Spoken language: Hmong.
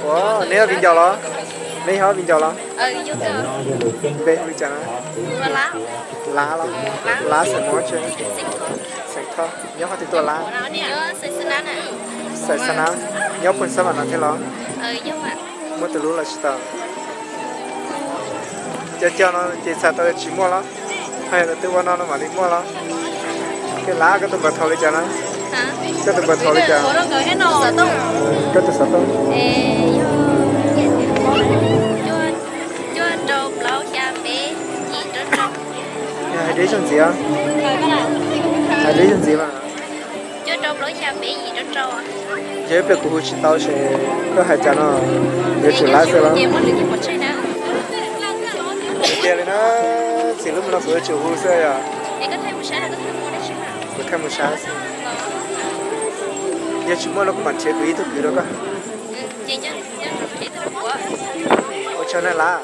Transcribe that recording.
Ua, neb yog viv ncaus los? Neb yog viv ncaus los? Npe hu li cas na? Lab los? Lab xeem Hmoob tsi? Xeem Thoj. Nyob qhov twg tuaj Lab? Xaim Xab Nab. Nyob Phoos Xab Vam no thiab los? Muaj tus hlub los tsis tau? Cov cog no ces txhais tau tsis muaj los? Hos yog tus twg ua no no mam li muaj los? Ces Lab, koj tus npawb thaum li cas no? Koj tus npawb thaum li cas? Koj tus xov tooj? Hais deb zog ntxiv, hais deb zog ntxiv mas. Yog ib pliag kuv hu tsis tau ces koj hais cas no, yuav tsum Lab xwb los? Tiag li na, txij hnub no kuv yuav tsum hu xwb yog. Kuv thaij mus saib xwb. Yog tsis muaj no kuv mam nrhiav kuv ib tug kwv rau koj. Ua tsaug na Lab.